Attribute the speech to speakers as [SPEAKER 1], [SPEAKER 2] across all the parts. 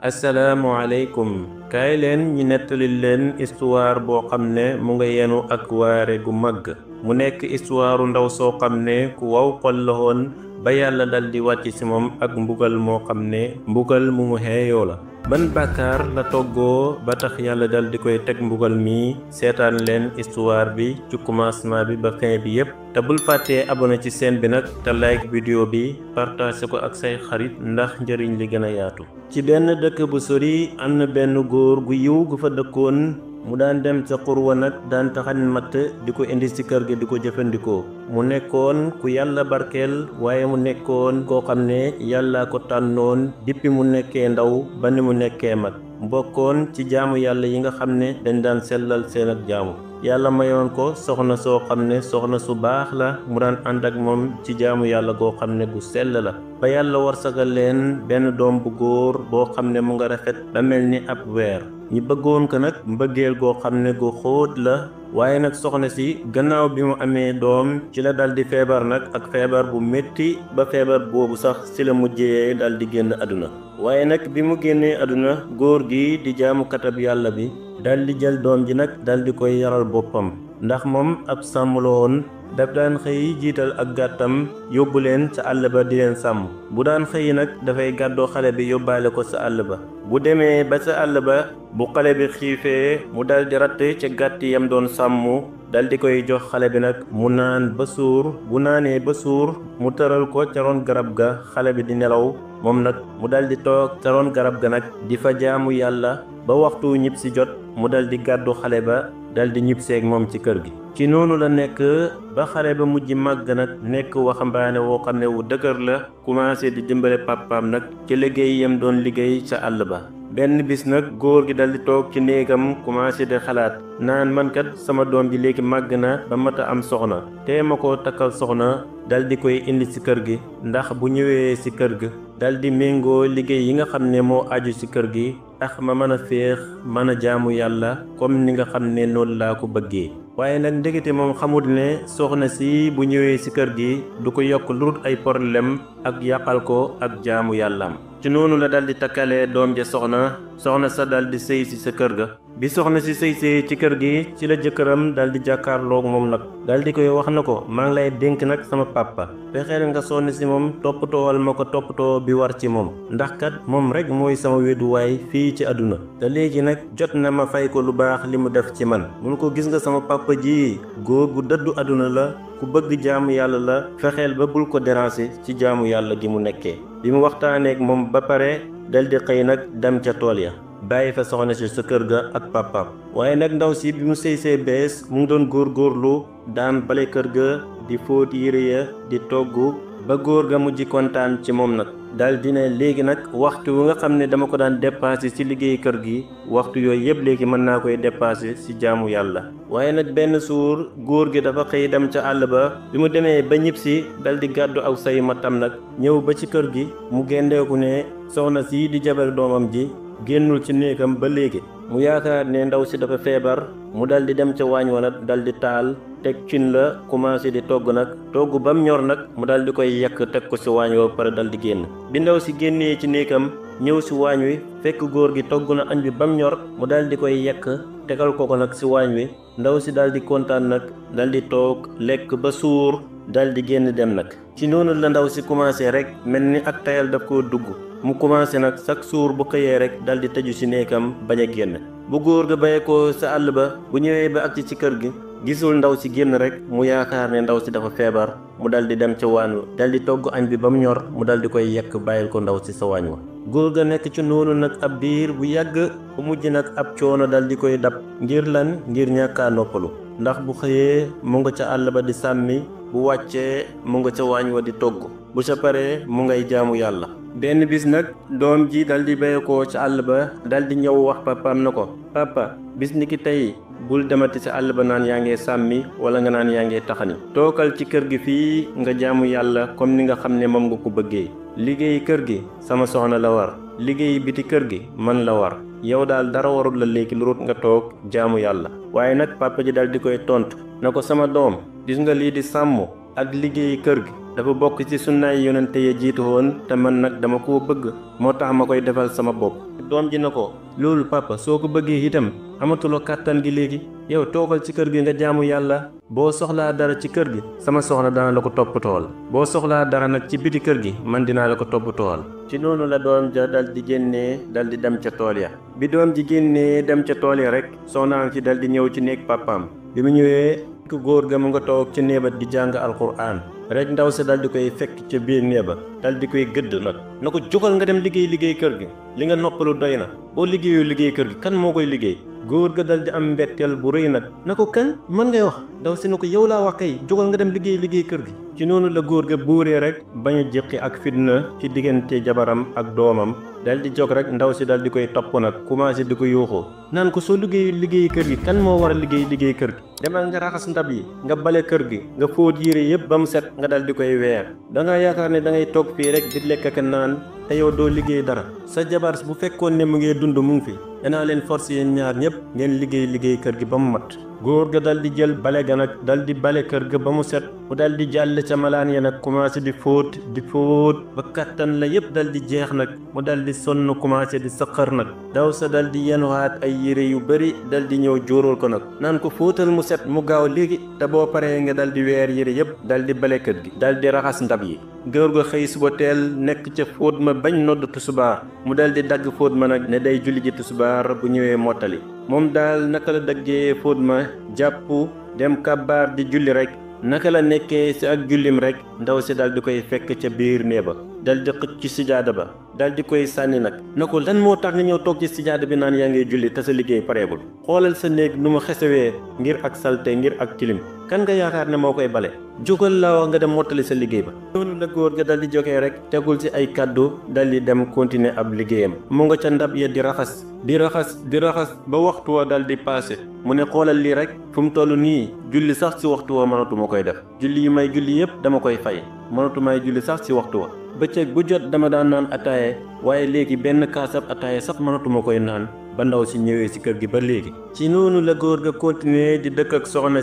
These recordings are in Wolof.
[SPEAKER 1] asalaamualeykum kaay leen ñi nettali leen histoire boo xam ne mu nga yenu ak waare gu màgg mu nekk histoire ndaw soo xam ne ku waw xol la woon ba yàlla dal di wàcc ci moom ak mbugal moo xam ne mbugal mu mu xeeyoo la ban bàkkaar la toggoo ba tax yàlla dal di koy teg mbugal mi seetaan leen histoire bi ci commencement bi ba fin bi yépp te bul fàttee abonné ci chaîne bi nag te like vidéo bi partage ko ak say xarit ndax njëriñ li gën a yaatu. ci benn dëkk bu sori am na benn góor gu yiw gu fa dëkkoon mu daan dem sa xurwa nag daan taxan matt di ko indi ci kër gi di ko jëfandikoo mu nekkoon ku yàlla barkeel waaye mu nekkoon koo xam ne yàlla ko tànnoon dippi mu nekkee ndaw ba ni mu nekkee mag mbokkoon ci jaamu yàlla yi nga xam ne dañ daan sellal seen ak jaamu yàlla mayoon ko soxna soo xam ne soxna su baax la mu daan ànd ak moom ci jaamu yàlla goo xam ne gu sell la ba yàlla warsagal leen benn doom bu góor boo xam ne mu nga rafet ba mel ni ab weer ñi bëggoon ko nag mbëggeel goo xam ne gu xóot la waaye nag soxna si gannaaw bi mu amee doom ci la dal di feebar nag ak feebar bu métti ba feebar boobu sax ci la mujjee dal di génn àdduna waaye nag bi mu génnee àdduna góor gi di jaamukatab yàlla bi dal di jël doom ji nag dal di koy yaral boppam ndax moom ab sàmm la woon daf daan xëy jiital ak gàttam yóbbu leen ca àll ba di leen sàmm bu daan xëy nag dafay gàddoo xale bi yóbbaale ko sa àll ba bu demee ba sa àll ba bu xale bi xiifee mu dal di ratt ca gàtt yam doon sàmm dal di koy jox xale bi nag mu naan ba suur bu naanee ba suur mu tëral ko ca roon garab ga xale bi di nelaw moom nag mu dal di toog ca roon garab ga nag di fa jaamu yàlla ba waxtu ñib si jot mu dal di gàddu xale ba dal di ñib seeg moom ci kër gi ci noonu la nekk ba xale ba mujj màgg nag nekk waxambaane woo xam ne wu dëgër la commencé di dimbale papaam nag ci liggéey yam doon liggéey ca àll ba benn bis nag góor gi dal di toog ci néegam commencé di xalaat naan mankat sama doom ji léegi màgg na ba mat a am soxna te ma ko takkal soxna dal di koy indi ci kër gi ndax bu ñëwee ci kër gi dal di méngoo liggéey yi nga xam ne moo aju ci kër gi tax ma mën a féex mën a jaamu yàlla comme ni nga xam ne noonu laa ko bëggee waaye nag ndekete moom xamul ne soxna si bu ñëwee ci kër gi du ko yokk lu dul ay problème ak yàqal ko ak jaamu yàllaam ci noonu la dal di takkalee doom ja soxna sa dal di sëy ci sa kër ga bi soxna si sëy ci kër gi ci la jëkkëram dal di jàkkaarloog moom nag dal di koy wax na ko maa ngi lay dénk nag sama papa fexeel nga sonn ci moom toppatoowal ma ko toppatoo bi war ci moom ndax kat moom rek mooy sama wéeduwaay fii ci àdduna te léegi nag jot na ma fay ko lu baax li mu def ci man mun ko gis nga sama papa ji góor gu dëddu àdduna la ku bëgg jaamu yàlla la fexeel ba bul ko déranger ci jaamu yàlla gi mu nekkee bi mu waxtaaneek moom ba pare dal di xëy nag dem ca tool ya bàyyi fa soxna si sa kër ga ak papaam waaye nag ndaw si bi mu sëy bees mu ngi doon góorgóorlu daan bale kër ga di fóot yére ya di togg ba góor ga mujj kontaan ci moom nag dal dina léegi nag waxtu wi nga xam ne dama ko daan dépassé ci liggéey kër gi waxtu yooyu yëpp léegi mën naa koy dépassé ci jaamu yàlla waaye nag benn suur góor gi dafa xëy dem ca àll ba bi mu demee ba ñib si dal di gàddu aw say matam nag ñëw ba ci kër gi mu gendeeku ne soxna si di jabar doomam ji génnul ci néegam ba léegi mu yaakaar ne ndaw si dafa feebar mu dal di dem ca waañ wa nag dal di taal teg cin la commencé di togg nag togg ba mu ñor nag mu dal di koy yekk teg ko ci waañ wa pare dal di génn bi ndaw si génnee ci néegam ñëw ci waañ wi fekk góor gi togg na añ bi ba mu ñor mu dal di koy yekk tegal ko nag ci waañ wi ndaw si dal di kontaan nag dal di toog lekk ba suur dal di génn dem nag ci noonu la ndaw si commencé rek mel ni ak tayal daf koo dugg mu commencé nag chaque jour bu xëyee rek dal di tëju ci néegam bañ a génn bu góor ga bayee ko sa àll ba bu ñëwee ba agsi ci kër gi gisul ndaw si génn rek mu yaakaar ne ndaw si dafa feebar mu dal di dem ca waañ wa dal di togg añ bi ba mu ñor mu dal di koy yekk bàyyil ko ndaw si sa waañ wa góor ga nekk ci noonu nag ab biir bu yàgg bu mujj nag ab coono dal di koy dab ngir lan ngir ñàkkaa noppalu ndax bu xëyee mu nga ca àll ba di sàmmi bu wàccee mu nga ca waañ wa di togg bu sa paree mu ngay jaamu yàlla benn bis nag doom ji dal di béye ko ci àll ba dal di ñëw wax papaam na ko papa bis ni ki tey bul demati ci àll ba naan yaa ngee sàmmi wala nga naan yaa ngee taxani tookal ci kër gi fii nga jaamu yàlla comme ni nga xam ne moom nga ko bëggee liggéey kër gi sama soxna la war liggéey biti kër gi man la war yow daal dara warul la léegi lu rut nga toog jaamu yàlla waaye nag papa ji dal di koy tontu na ko sama doom gis nga lii di sàmm ak liggéey kër gi dafa bokk ci sunnaay yonente ya jiitu woon te man nag dama koo bëgg moo tax ma koy defal sama bopp. doom ji na ko loolu papa soo ko bëggee itam amatuloo kàttan gi léegi yow toogal ci kër gi nga jaamu yàlla boo soxlaa dara ci kër gi sama soxna dana la ko toppatool boo soxlaa dara nag ci biti kër gi man dinaa la ko toppatool. ci noonu la doom ja dal di génnee dal di dem ca tool ya bi doom ji génnee dem ca tool ya rek soxnaam ci dal di ñëw ci néeg papaam bi mu ñëwee ku góor ga mu nga toog ci néebat di jàng alxuraan rek ndaw sa dal di koy fekk ca biir néeba dal di koy gëdd nag na ko jógal nga dem liggéey kër gi li nga noppalu doy na boo liggéeyoo liggéey kër gi kan moo koy liggéey. góor ga dal di am mbetteel bu rëy nag na ko kan mën ngay wax ndaw si na ko yow laa wax kay jógal nga dem liggéey kër gi. ci noonu la góor ga buuree rek bañ a jéqi ak fitna ci diggante jabaram ak doomam dal di jóg rek ndaw si dal di koy topp nag commencé di ko yuuxoo naan ko soo liggéey kër gi kan moo war a liggéey kër gi demal nga raxas ndab yi nga bale kër gi nga fóot yére yëpp ba mu set nga dal di koy weer da nga yaakaar ne da ngay toog fii rek di lekk ak naan te yow doo liggéey dara sa jabar bu fekkoon ne mu ngi dund mu ngi fi danaa leen force yéen ñaar ñëpp ngeen liggéey kër gi ba mu mat. góor ga dal di jël bale ga nag dal di bale kër ga ba mu set mu dal di jàll ca malaan ya nag commencé di fóot ba kattan la yëpp dal di jeex nag mu dal di sonn commencé di sëqër nag daw sa dal di yenuwaat ay yére yu bari dal di ñëw jóoral ko nag naan ko fóotal mu set mu gaaw léegi te boo paree nga dal di weer yére yëpp dal di bale kër gi dal di raxas ndab yi. góor ga xëy suba teel nekk ca fóot ma bañ nodd tusubaar mu dal di dagg fóot ma nag ne day julli ji tusubaar bu ñëwee mottali moom daal naka la daggee fóot ma jàpp dem kàbbaar di julli rek naka la nekkee ci ak jullim rek ndaw si dal di koy fekk ca biir néeba dal di xëcc ci sijaada ba dal di koy sànni nag na ko lan moo tax nga ñëw toog ci sijaada bi naan yaa ngay julli te sa liggéey pareegul xoolal sa néeg nu mu xesewee ngir ak salte ngir ak tilim kan nga yaakaar ne moo koy bale jógal la wax nga dem mottali sa liggéey ba. noonu la góor ga dal di jógee rek tegul ci ay kàddu dal di dem continuer ab liggéeyam mu nga ca ndab ya di raxas ba waxtu wa dal di passé mu ne xoolal lii rek fu mu toll nii julli sax ci waxtu wa mënatuma koy def julli yi may julli yépp dama koy fay mënatumay julli sax ci waxtu wa bëccëg bu jot dama daan naan ataaye waaye léegi benn kaasab ataaye sax mënatuma koy naan ba ndaw si ñëwee ci kër gi ba léegi. ci noonu la góor ga continuer di dëkk ak soxna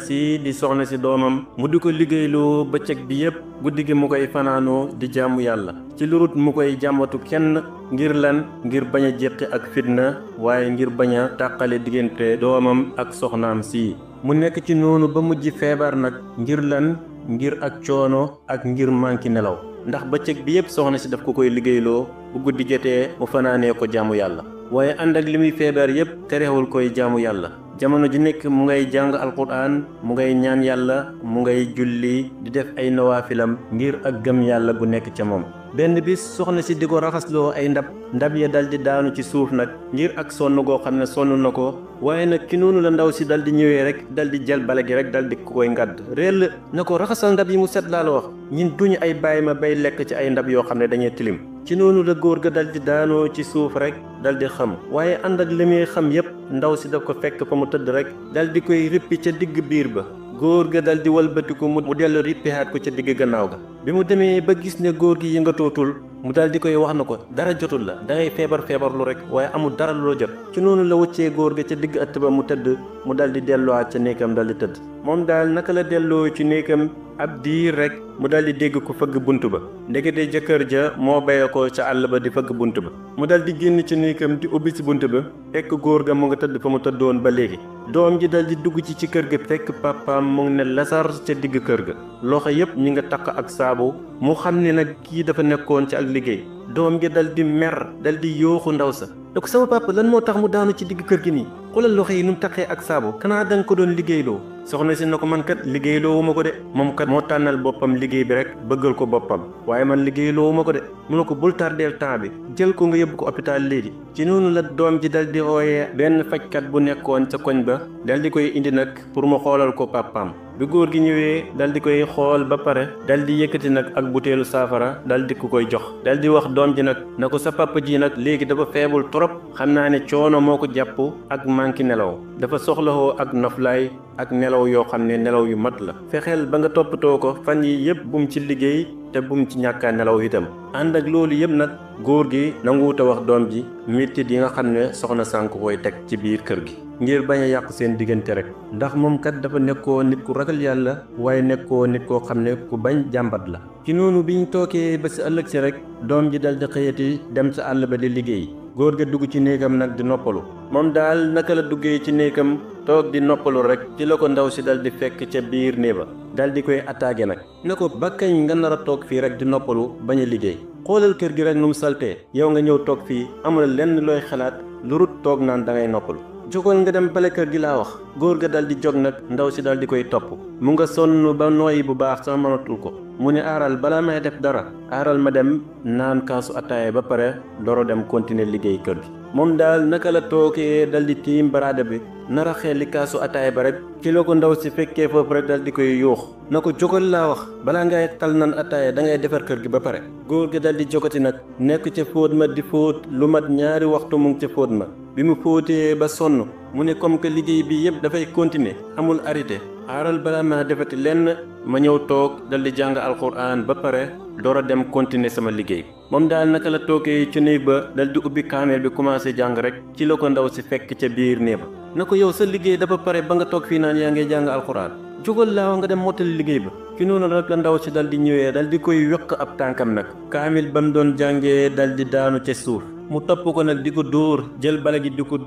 [SPEAKER 1] si doomam mu di ko liggéeyloo bëccëg bi yépp guddi gi mu koy fanaanoo di jaamu yàlla ci lurut mu koy jàmmatu kenn ngir lan ngir bañ a jéqi ak fitna waaye ngir bañ a tàqale diggante doomam ak soxnaam si mu nekk ci noonu ba mujj feebar nag ngir lan ngir ak coono ak ngir manki nelaw ndax bëccëg bi yépp soxna si daf ko koy liggéeyloo bu guddi jotee mu fanaanee ko jaamu yàlla waaye ànd ak li muy feebar yépp terewul koy jaamu yàlla jamono ji nekk mu ngay jàng alquran mu ngay ñaan yàlla mu ngay julli di def ay nawaafilam ngir ak gëm yàlla gu nekk ca moom. benn bis soxna si di ko raxasloo ay ndab ya dal di daanu ci suuf nag ngir ak sonn goo xam ne sonn na ko waaye nag ki noonu la ndaw si dal di ñëwee rek dal di jël bale gi rek dal di ko koy ngàdd réel na ko raxasal ndab yi mu set laa la wax ñun duñu ay bàyyi ma bay lekk ci ay ndab yoo xam ne dañuy tilim. ci noonu la góor ga dal di daanoo ci suuf rek dal di xam waaye ànd ak li muy xam yépp ndaw si daf ko fekk fa mu tëdd rek dal di koy rippi ca digg biir ba góor ga dal di walbatiku mu dellu rippihaat ko ca digg gannaaw ga bi mu demee ba gis ne góor gi yëngatootul mu dal di koy wax na ko dara jotul la dangay feebarlu rek waaye amul dara lu la jot ci noonu la wëccee góor ga ca digg ëtt ba mu tëdd mu dal di delluwaat ca néegam dal di tëdd moom daal naka la delloo ci néegam ab diir rek mu dal di dégg ko fëgg bunt ba ndekete jëkkër ja moo béye ko ca àll ba di fëgg bunt ba mu dal di génn ci néegam di ubbi ci bunt ba fekk góor ga mu nga tëdd fa mu tëddoon ba léegi doom ji dal di dugg ci kër ga fekk papaam mu ngi ne lasar ca digg kër ga loxo yépp ñi nga takk ak saabu mu xam ne nag kii dafa nekkoon ci ak liggéey doom gi dal di mer dal di yooxu ndaw sa ne ko sama papa lan moo tax mu daanu ci digg kër gi nii xoolal loxo yi nu mu taqee ak saabu kanaa danga ko doon liggéeyloo soxna si na ko man kat liggéeyloowu ma ko de moom kat moo tànnal boppam liggéey bi rek bëggal ko boppam waaye man liggéeyloowu ma ko de mu ne ko bul tardeel temps bi jël ko nga yóbbu ko hôpital léegi ci noonu la doom ji dal di ooyee benn fajkat bu nekkoon ca koñ ba dal di koy indi nag pour mu xoolal ko papaam bi góor gi ñëwee dal di koy xool ba pare dal di yëkkati nag ak butéelu saafara dal di ko koy jox dal di wax doom ji nag na ko sa papa ji nag léegi dafa feebul trop xam naa ne coono moo ko jàpp ak manki nelaw dafa soxlawoo ak noflaay ak nelaw yoo xam ne nelaw yu mat la fexeel ba nga toppatoo ko fan yi yépp bum ci liggéey te bum ci ñàkkaa nelaw itam ànd ak loolu yépp nag góor gi nanguwuta wax doom ji mettit yi nga xam ne soxna sànk koy teg ci biir kër gi ngir bañ a yàq seen diggante rek ndax moom kat dafa nekkoo nit ku ragal yàlla waaye nekkoo nit koo xam ne ku bañ jàmbat la. ci noonu biñ tookee ba si ëllëg si rek doom ji dal di xëyati dem sa àll ba di liggéey góor ga dugg ci néegam nag di noppalu moom daal naka la duggee ci néegam toog di noppalu rek ci la ko ndaw si dal di fekk ca biir néeg ba dal di koy attaqué nag ne ko ba kañ nga nar a toog fii rek di noppalu bañ a liggéey xoolal kër gi rek nu mu saltee yow nga ñëw toog fii amul lenn looy xalaat lu rut toog naan da ngay noppalu jógal nga dem bale kër gi laa wax góor ga dal di jóg nag ndaw si dal di koy topp mu nga sonn ba nooyi bu baax sama mënatul ko mu ne aaral balaa may def dara aaral ma dem naan kaasu ataaya ba pare doro dem continuer liggéey kër gi moom daal naka la tookee dal di tiim baraada bi nara xeeli kaasu ataaya ba rek ci la ko ndaw si fekkee foofu rek dal di koy yuux na ko jógal laa wax balaa ngay tal nan ataaya da ngay defar kër gi ba pare góor gi dal di jógati nag nekk ca fóot ma di fóot lu mat 2 waxtu mu ngi ca fóot ma bi mu fóotee ba sonn mu ne comme que liggéey bi yëpp dafay continuer amul arrêté aaral balaa ma defati lenn ma ñëw toog dal di jàng alxuraan ba pare door a dem continuer sama liggéey moom daal naka la toogee ci néeg ba dal di ubbi kaameel bi commencé jàng rek ci la ko ndaw si fekk ca biir néeg ba na ko yow sa liggéey dafa pare ba nga toog fii naan yaa ngay jàng alxuraan jógal laa nga dem mottali liggéey ba ci noonu nag la ndaw si dal di ñëwee dal di koy wéq ab tànkam nag kaamil ba mu doon jàngee dal di daanu ca suuf mu topp ko nag di ko dóor jël bala gi di ko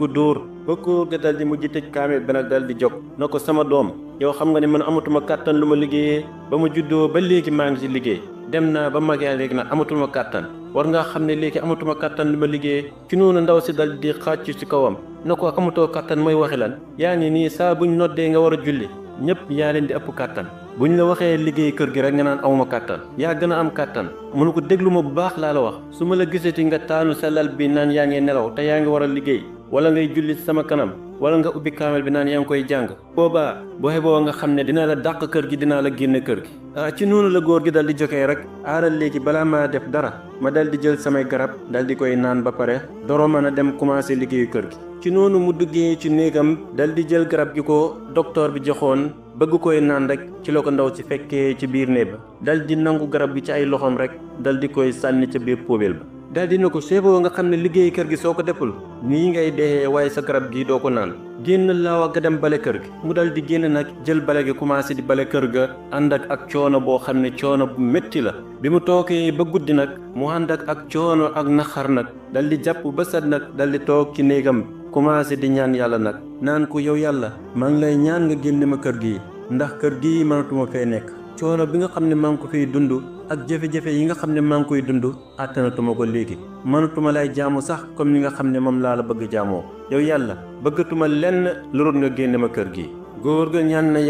[SPEAKER 1] dóor ba góor ga dal di mujj tëj kaamil ba nag dal di jóg na ko sama doom yow xam nga ne man amatuma kàttan lu ma liggéeyee ba ma juddoo ba léegi maa ngi ci liggéey dem naa ba magee léegi nag amatuma kàttan war ngaa xam ne léegi amatuma kàttan lu ma liggéeyee ci noonu ndaw si dal di xàcc ci kawam na ko amatoo kàttan mooy waxi lan yaa ngi nii saa buñ noddee nga war a julli ñëpp yaa leen di ëpp kàttan buñ la waxee liggéey kër gi rek nga naan awma kàttan yaa gën a am kàttan mënu ko déglu ma bu baax laa la wax su ma la gisati nga taanu sa lal bi naan yaa ngi nelaw te yaa ngi war a liggéey wala ngay julli sama kanam wala nga ubbi kaamel bi naan yaa ngi koy jàng boobaa boo xeboo nga xam ne dinaa la dàq kër gi dinaa la génne kër gi ci noonu la góor gi dal di jógee rek aaral léegi balaa maa def dara ma dal di jël samay garab dal di koy naan ba pare doro mën a dem commencé liggéeyu kër gi ci noonu mu duggee ci néegam dal di jël garab gi ko docteur bi joxoon bëgg koy naan rek ci la ko ndaw si fekkee ci biir néeg ba dal di nangu garab gi ci ay loxoom rek dal di koy sànni ca biir poubelle ba dal di na ko seeboo nga xam ne liggéey kër gi soo ko deful nii ngay dee waaye sa garab gi doo ko naan génn laa wax nga dem bale kër gi mu dal di génn nag jël bale gi commencé di bale kër ga ànd ak coono boo xam ne coono bu métti la bi mu tookee ba guddi nag mu ànd ak coono ak naxar nag dal di jàpp ba set nag dal di toog ci néegam commencé di ñaan yàlla nag naan ko yow yàlla maa ngi lay ñaan nga génne ma kër gi ndax kër gi mënatuma fay nekk coono bi nga xam ne maa ngi ko fiy dund ak jafe-jafe yi nga xam ne maa ngi koy dund àttanatuma ko léegi mënatuma lay jaamu sax comme ni nga xam ne moom laa la bëgg jaamoo yow yàlla bëggatuma lenn lu dul nga génne ma kër gi góor ga ñaan na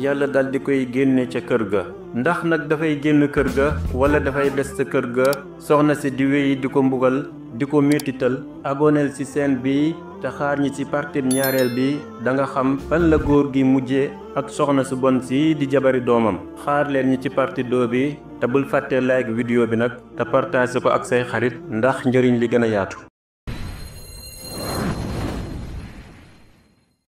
[SPEAKER 1] yàlla dal di koy génne ca kër ga ndax nag dafay génn kër ga wala dafay des sa kër ga soxna si di wéy di ko mbugal di ko mettital aboneel ci chaîne bi te xaar ñi ci partie ñaareel bi da nga xam fan la góor gi mujjee ak soxna su bon si di jabari doomam xaar leen ñi ci partie 2 bi te bul fàtte like vidéo bi nag te partage ko ak say xarit ndax njëriñ li gën a yaatu